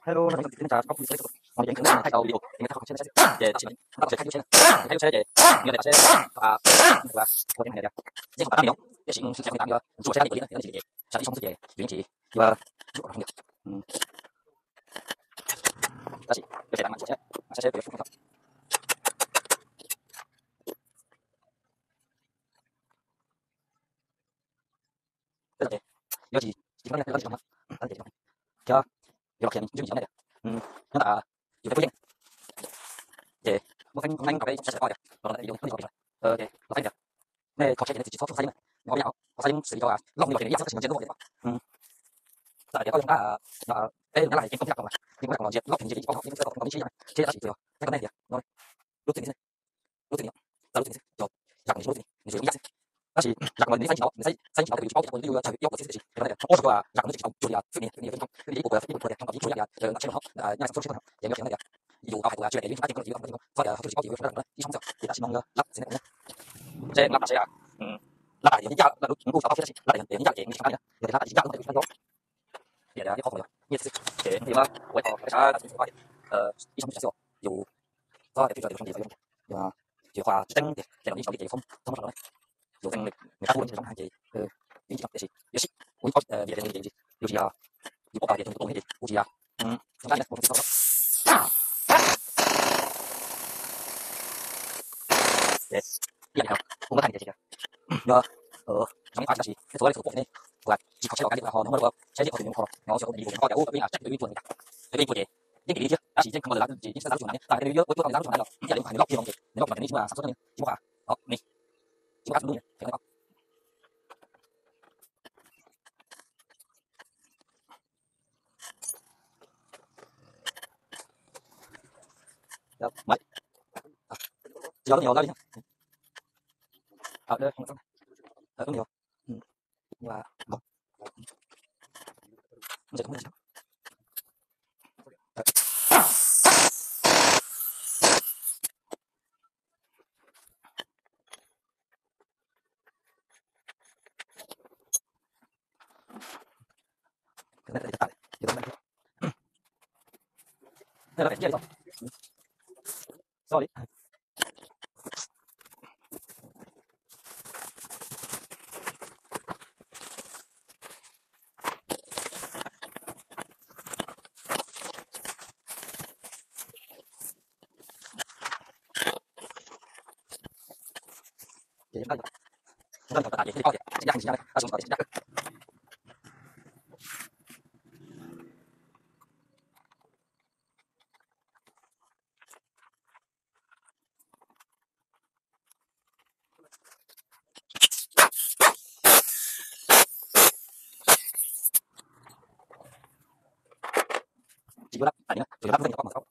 Hello, no ces tau video, ces tab sis ntab tom seb lub tsheb, ces nws yuav nws tab seb ua teeb meem tias yeej tau tam me nyuam, ntsuas seb qab li puas li no, ces sawv daws ib txhob xwb ces yus yeej tsis yuav ntsuas seb qab li puas li, tab sis yuav tsis tas mas ntsuas seb, saib seb puas yuav fub no. Ces yuav tsis tsis muaj dab tsi zoo thiab, yuav los qhia me ntsis nyob ntawm tias nyob ntawm yus peb pub yeej, ces muaj feeb neeb rau peb sawv daws paub tias los ntawm video no ces los feeb tias nej kho tsheb ces nej tsis txhob txhub qhov xaiv yeeb na, qhov xaiv yeeb xws li cov loj li los ces nws ib yam xwb tab sis nws ntsia lub voj ces txawm tias koj zoo qab peb nyab laj yeej tau nyiaj rau los, yeej tau nyiaj rau los ntsia loj ces nws ntsia ib ob no yeej txawj tau nyiaj tsis yam ces tab sis txawm yog teb ko nej tias lub txim xwb, lub txim txawm lub txim xwb, yog zam kom nws tsis lub txim nws tsuas yog ib yam xwb. Tab sis zam kom nws saib tsis tau, nws saib saib tsis tau ces yus tsis paub tias yus tsawg ib ob txim xwb tab sis qhov no tias ob sua tus zam kom nws tsis tau cuag li fwj ni fwj ni fwj ni fwj ni ib puas puas ib puas puas tias tau ib puas yam tias nws tsheb los no nyaj xov xwb ces nws qhia tias yus tau hais tias tsis hais tias yus ib txhia tab ces yus tsis paub tias yus ua zoo rau ib txhia tab ces tam sim no lab txim ne, seb lab tas seb lab tas yog ib yam lab lub kuj tau qhib tab sis lab tas yog ib yam ces nws tsis qab li na, yog tias lab tas tsis yam lub kuj tau qhib tab ces ib qho yus nyiaj xwb ces nws ua ua ib qho tab sis ib txhia xwb yus txhob tias peb tsis zoo ces yus yus qhov tsis tseeb tias los ib txhia li ces yus txhob txhob muab rau no, yus txeev nws qab kuj los nws zoo heev ces yeej tsis zoo tiam sis yus sib ua ib qho vim tias yus tsis yog, yus paub tias yus tus tuaj ces kuv tsis yog zoo qab li na, kuv zoo tsis txhob ces ib yam li kuv muab thaij tias yog zoo ib qho tab sis peb txhua leej txhua tus ne, kuv tsis kho tsheb los kav liam ho no muab rau seb tsis kho tus nws kho no xyov kuv nws yus kho tias ub peb yeej tseem peb yeej tuaj li ntag, peb yeej tuaj ces yeej kim li thiab tab sis yeej kho lawm tab sis yeej xav lub tsuas no ne, tab sis nws yuav tuaj nws lub tsuas no ne los ib yam li nws hais nws loj kiag no ces nws loj kiag no ces nws tsis muaj xav xub ne tsis muaj qab, tsis muaj qab xub ntuj ne. Tsis yuav lab tais na, tsuas yog lab lub teeb no pom tau.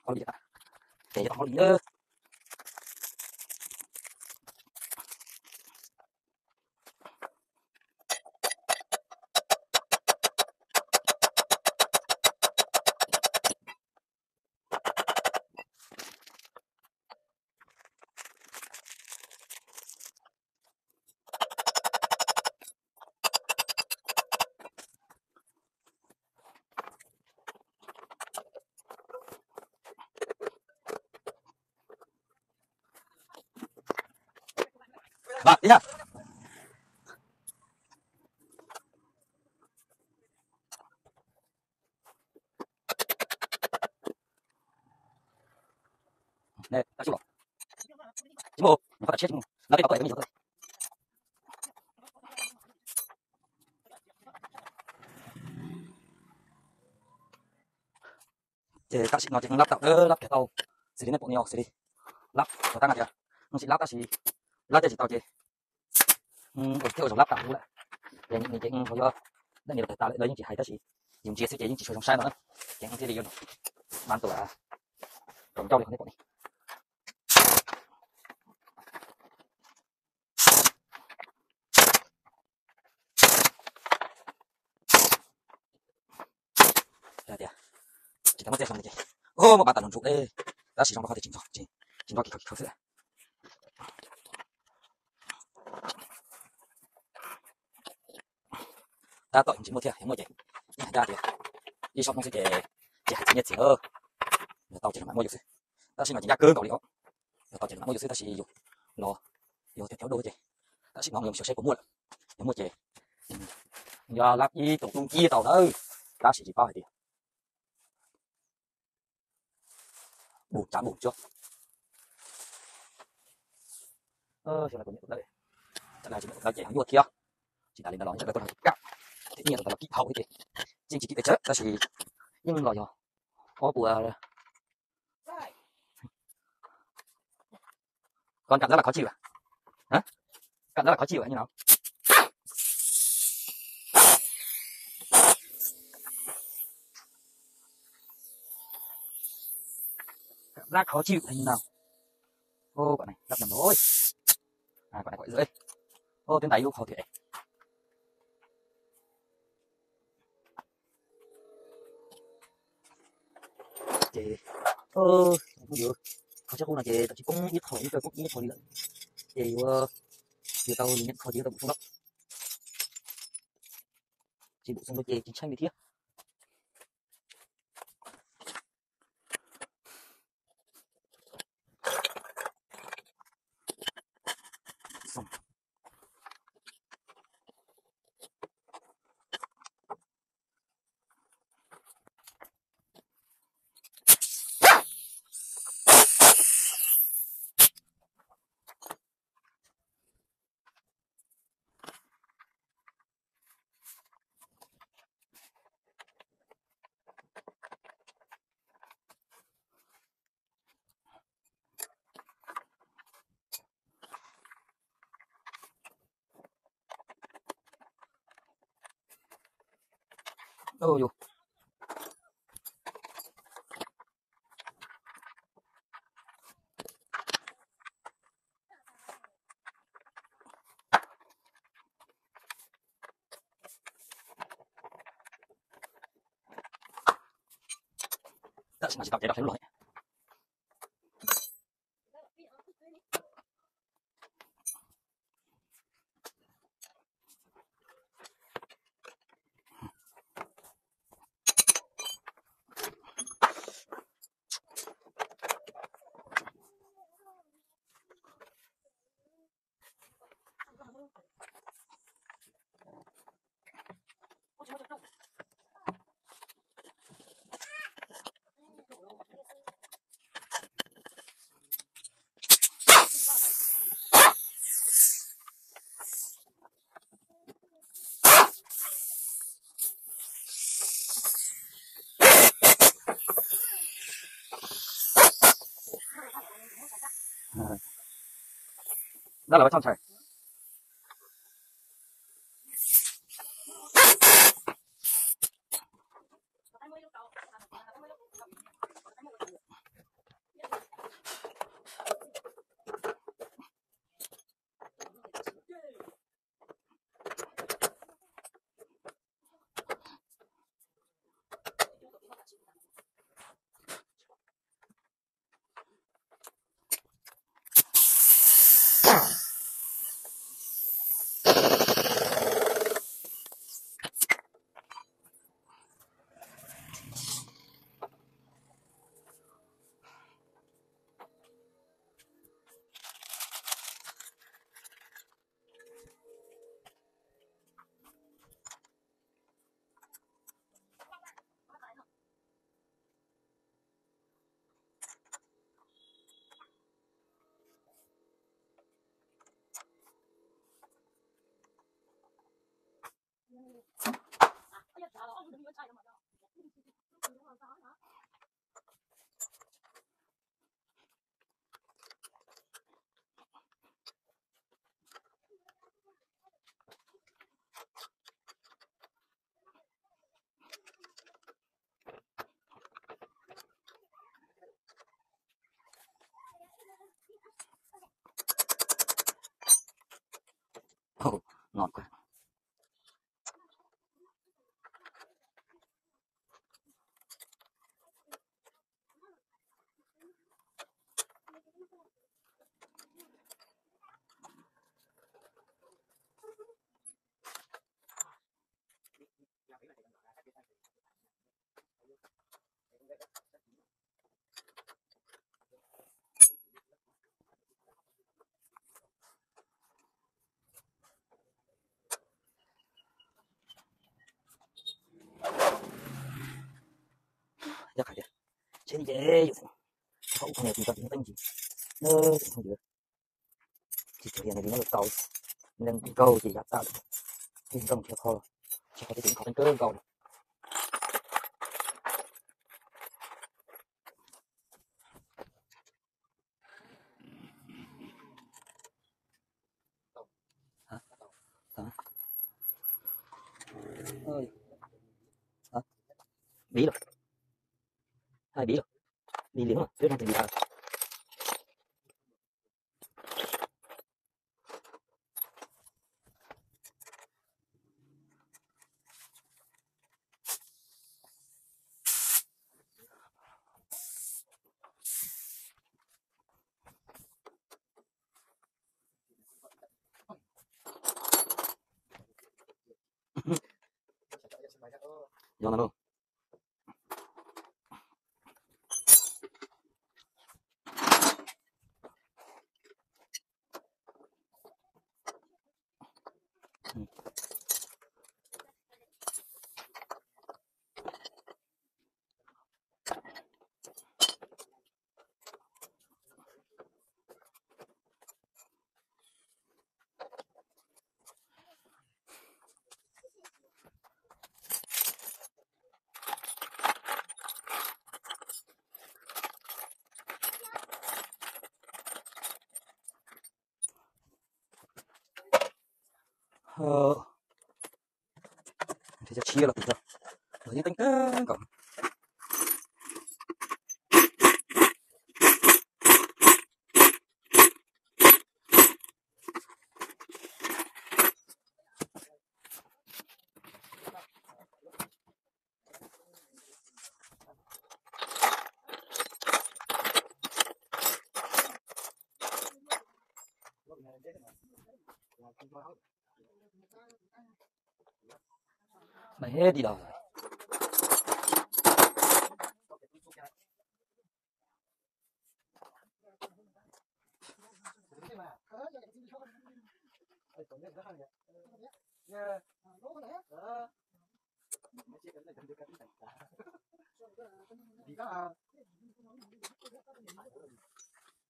Qhov li, ces yog qhov li. Vaj tiag. Ces tam sim no ces lab tau, lab kiag tau, xws li nej pom no xws li lab, tau tab no tias, tsis lab tab sis lab thiaj tsis tau ces thiaj ua zoo lab tam lub lawm. Ces nws ces yuav, nej nws los tag tas lawm lawv yeej tsis hais tab sis yus ntsia xwb ces yeej tsis tshua zoo saib no na. Ces thiaj li yuav mam tus rau ncauj li qhov nej pom ni. Tias tsis tau muaj txiaj zoo ces, muaj pab tas nrug ntsum li, tab sis zoo rau qhov tias tsis nrog, tsis nrog kis khaus kis khaus xwb. Tab tom tsis muaj thiab, yog muaj ces yeej hais tias ib zaug hnub xwb ces tsis hais txiv nyiaj txiag, yog tau ces mam muab yus xwb. Tab sis no ces ncaj kawg nkaus li os, yog tau ces mam muab yus xwb tab sis yus los yog tias thaum dua ces tam sim no yus xyuas seb puas muaj lawm. Yog muaj ces yuav lab ib tug tub kib tau nawb, tab sis tsis paub hais tias bus tsav bus tsuag. Tam no tsis muaj tau ces ho nyuaj thiab. Tsis tas li ntawd los ib tsam tuaj rau kam thiab nyiaj rau ntawd los kib thaum thiab ces yeej tsis kib pes tsawg tab sis yeej los yog ob puas. Con cảm giác là khó chịu à? Hả? Cảm giác là khó chịu à như nào? Cảm giác khó chịu hay như nào? Ô, quả này lắp nhầm rồi. À, quả này quả rưỡi. Ô, tiếng Tây lúc khó thiệt. Ces, ơ, kuj yuav, qhov tsheb qub no ces tau tsis poob ib qho, ib qho poob ib qho li lawm. Ces yuav, yuav tau li nyeem qho ces yuav tau bổ sung lawm. Tsis bổ sung lawm ces tsis tshaib li thiab. Tam sim no tsis tau kev rau sab lub los. Đó là bánh sông Sài. Ồ, ngon quá. Yog qhov tias tsheb ni ces yus thaum ub tsis tau tsis muaj teeb tsis, tsis tshua yog nws li nyob tau, leej nkaug ces yam tawm, leej nkaug thiab qhov, thiab qhov tej tus qhov teeb kawg nkaus li. Bí lawm, hai bí lawm, bí liam lawm, twb rau tus bí lawm. Yog no lauj. Nrhiav cov tshiab los tim no, los yeej teeb kawg nkaus. Maiv hev di los.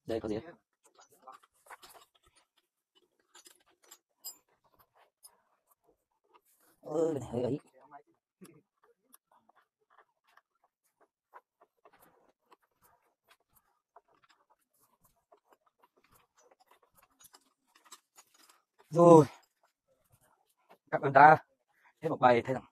Đây có gì? Ơ, cái này hơi ấy. Rồi. Cặp đàn đá. Hết một bài thấy rằng